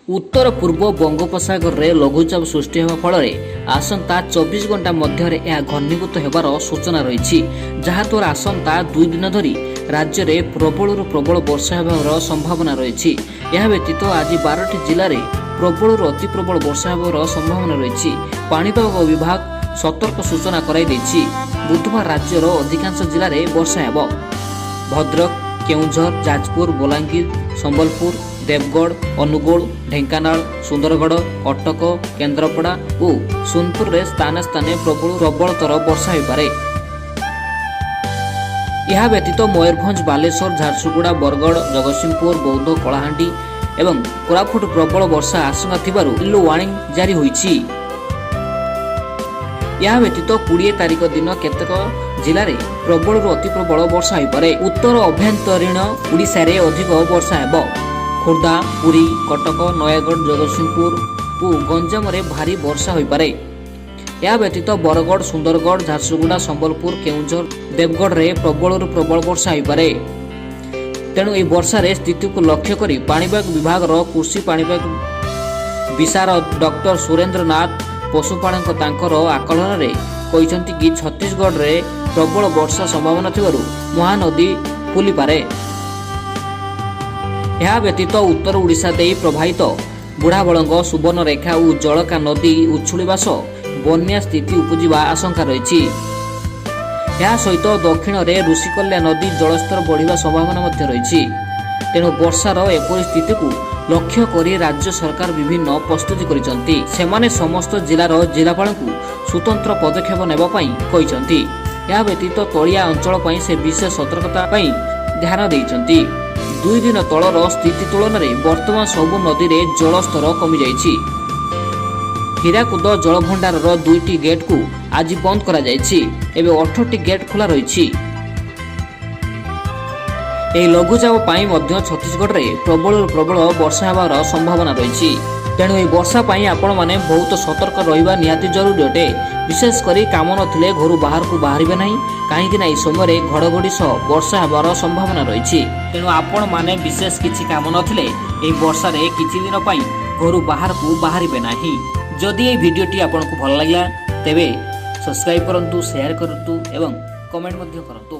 ଉତ୍ତର ପୂର୍ବ ବଙ୍ଗୋପସାଗରରେ ଲଘୁଚାପ ସୃଷ୍ଟି ହେବା ଫଳରେ ଆସନ୍ତା 24 ଘଣ୍ଟା ମଧ୍ୟରେ ଏହା ଘନୀଭୂତ ହେବାର ସୂଚନା ରହିଛି, ଯାହାଦ୍ୱାରା ଆସନ୍ତା 2 ଦିନ ଧରି ରାଜ୍ୟରେ ପ୍ରବଳରୁ ପ୍ରବଳ ବର୍ଷା ହେବାର ସମ୍ଭାବନା ରହିଛି। ଏହା ବ୍ୟତୀତ ଆଜି 12ଟି ଜିଲ୍ଲାରେ ପ୍ରବଳରୁ ଅତି ପ୍ରବଳ ବର୍ଷା ହେବାର ସମ୍ଭାବନା ରହିଛି। ପାଣିପାଗ ବିଭାଗ ସତର୍କ ସୂଚନା କରାଇ ଦେଇଛି। ବୁଧବାର ରାଜ୍ୟର ଅଧିକାଂଶ ଜିଲ୍ଲାରେ ବର୍ଷା ହେବ। ଭଦ୍ରକ, କେଉଁଝର, ଯାଜପୁର, ବଲାଙ୍ଗୀର, ସମ୍ବଲପୁର, ଦେବଗଡ଼, ଅନୁଗୋଳ, ଢେଙ୍କାନାଳ, ସୁନ୍ଦରଗଡ଼, କଟକ, କେନ୍ଦ୍ରାପଡ଼ା ଓ ସୋନପୁରରେ ସ୍ଥାନେ ସ୍ଥାନେ ପ୍ରବଳ ପ୍ରବଳତର ବର୍ଷା ହୋଇପାରେ। ଏହା ବ୍ୟତୀତ ମୟୂରଭଞ୍ଜ, ବାଲେଶ୍ୱର, ଝାରସୁଗୁଡ଼ା, ବରଗଡ଼, ଜଗତସିଂହପୁର, ବୌଦ୍ଧ, କଳାହାଣ୍ଡି ଏବଂ କୋରାପୁଟ ପ୍ରବଳ ବର୍ଷା ଆଶଙ୍କା ଥିବାରୁ ୟେଲୋ ୱାର୍ଣ୍ଣିଂ ଜାରି ହୋଇଛି। ଏହା ବ୍ୟତୀତ 20 ତାରିଖ ଦିନ କେତେକ ଜିଲ୍ଲାରେ ପ୍ରବଳରୁ ଅତି ପ୍ରବଳ ବର୍ଷା ହୋଇପାରେ। ଉତ୍ତର ଅଭ୍ୟନ୍ତରୀଣ ଓଡ଼ିଶାରେ ଅଧିକ ବର୍ଷା ହେବ। ଖୋର୍ଦ୍ଧା, ପୁରୀ, କଟକ, ନୟାଗଡ଼, ଜଗତସିଂହପୁର ଓ ଗଞ୍ଜାମରେ ଭାରୀ ବର୍ଷା ହୋଇପାରେ। ଏହା ବ୍ୟତୀତ ବରଗଡ଼, ସୁନ୍ଦରଗଡ଼, ଝାରସୁଗୁଡ଼ା, ସମ୍ବଲପୁର, କେଉଁଝର, ଦେବଗଡ଼ରେ ପ୍ରବଳରୁ ପ୍ରବଳ ବର୍ଷା ହୋଇପାରେ। ତେଣୁ ଏହି ବର୍ଷାରେ ସ୍ଥିତିକୁ ଲକ୍ଷ୍ୟ କରି ପାଣିପାଗ ବିଭାଗର କୃଷି ପାଣିପାଗ ବିଶାରଦ ଡକ୍ଟର ସୁରେନ୍ଦ୍ରନାଥ ପଶୁପାଳକ ତାଙ୍କର ଆକଳନରେ କହିଛନ୍ତି କି ଛତିଶଗଡ଼ରେ ପ୍ରବଳ ବର୍ଷା ସମ୍ଭାବନା ଥିବାରୁ ମହାନଦୀ ଫୁଲିପାରେ। ଏହା ବ୍ୟତୀତ ଉତ୍ତର ଓଡ଼ିଶା ଦେଇ ପ୍ରବାହିତ ବୁଢ଼ାବଳଙ୍ଗ, ସୁବର୍ଣ୍ଣରେଖା ଓ ଜଳକା ନଦୀ ଉଛୁଳିବା ସହ ବନ୍ୟା ସ୍ଥିତି ଉପୁଜିବା ଆଶଙ୍କା ରହିଛି। ଏହା ସହିତ ଦକ୍ଷିଣରେ ଋଷିକୁଲ୍ୟା ନଦୀ ଜଳସ୍ତର ବଢ଼ିବା ସମ୍ଭାବନା ମଧ୍ୟ ରହିଛି। ତେଣୁ ବର୍ଷାର ଏପରି ସ୍ଥିତିକୁ ଲକ୍ଷ୍ୟ କରି ରାଜ୍ୟ ସରକାର ବିଭିନ୍ନ ପ୍ରସ୍ତୁତି କରିଛନ୍ତି। ସେମାନେ ସମସ୍ତ ଜିଲ୍ଲାର ଜିଲ୍ଲାପାଳଙ୍କୁ ସ୍ୱତନ୍ତ୍ର ପଦକ୍ଷେପ ନେବା ପାଇଁ କହିଛନ୍ତି। ଏହା ବ୍ୟତୀତ ତଳିଆ ଅଞ୍ଚଳ ପାଇଁ ସେ ବିଶେଷ ସତର୍କତା ପାଇଁ ଧ୍ୟାନ ଦେଇଛନ୍ତି। 2 ଦିନ ତଳର ସ୍ଥିତି ତୁଳନାରେ ବର୍ତ୍ତମାନ ସବୁ ନଦୀରେ ଜଳସ୍ତର କମିଯାଇଛି। ହୀରାକୁଦ ଜଳଭଣ୍ଡାରର ଦୁଇଟି ଗେଟ୍କୁ ଆଜି ବନ୍ଦ କରାଯାଇଛି। ଏବେ 18ଟି ଗେଟ୍ ଖୋଲା ରହିଛି। ଏହି ଲଘୁଚାପ ପାଇଁ ମଧ୍ୟ ଛତିଶଗଡ଼ରେ ପ୍ରବଳରୁ ପ୍ରବଳ ବର୍ଷା ହେବାର ସମ୍ଭାବନା ରହିଛି। ତେଣୁ ଏହି ବର୍ଷା ପାଇଁ ଆପଣମାନେ ବହୁତ ସତର୍କ ରହିବା ନିହାତି ଜରୁରୀ ଅଟେ। ବିଶେଷ କରି କାମ ନଥିଲେ ଘରୁ ବାହାରକୁ ବାହାରିବେ ନାହିଁ, କାହିଁକି ନା ଏହି ସମୟରେ ଘଡ଼ଘଡ଼ି ସହ ବର୍ଷା ହେବାର ସମ୍ଭାବନା ରହିଛି। ତେଣୁ ଆପଣମାନେ ବିଶେଷ କିଛି କାମ ନଥିଲେ ଏହି ବର୍ଷାରେ କିଛି ଦିନ ପାଇଁ ଘରୁ ବାହାରକୁ ବାହାରିବେ ନାହିଁ। ଯଦି ଏହି ଭିଡ଼ିଓଟି ଆପଣଙ୍କୁ ଭଲ ଲାଗିଲା, ତେବେ ସବସ୍କ୍ରାଇବ୍ କରନ୍ତୁ, ସେୟାର କରନ୍ତୁ ଏବଂ କମେଣ୍ଟ ମଧ୍ୟ କରନ୍ତୁ।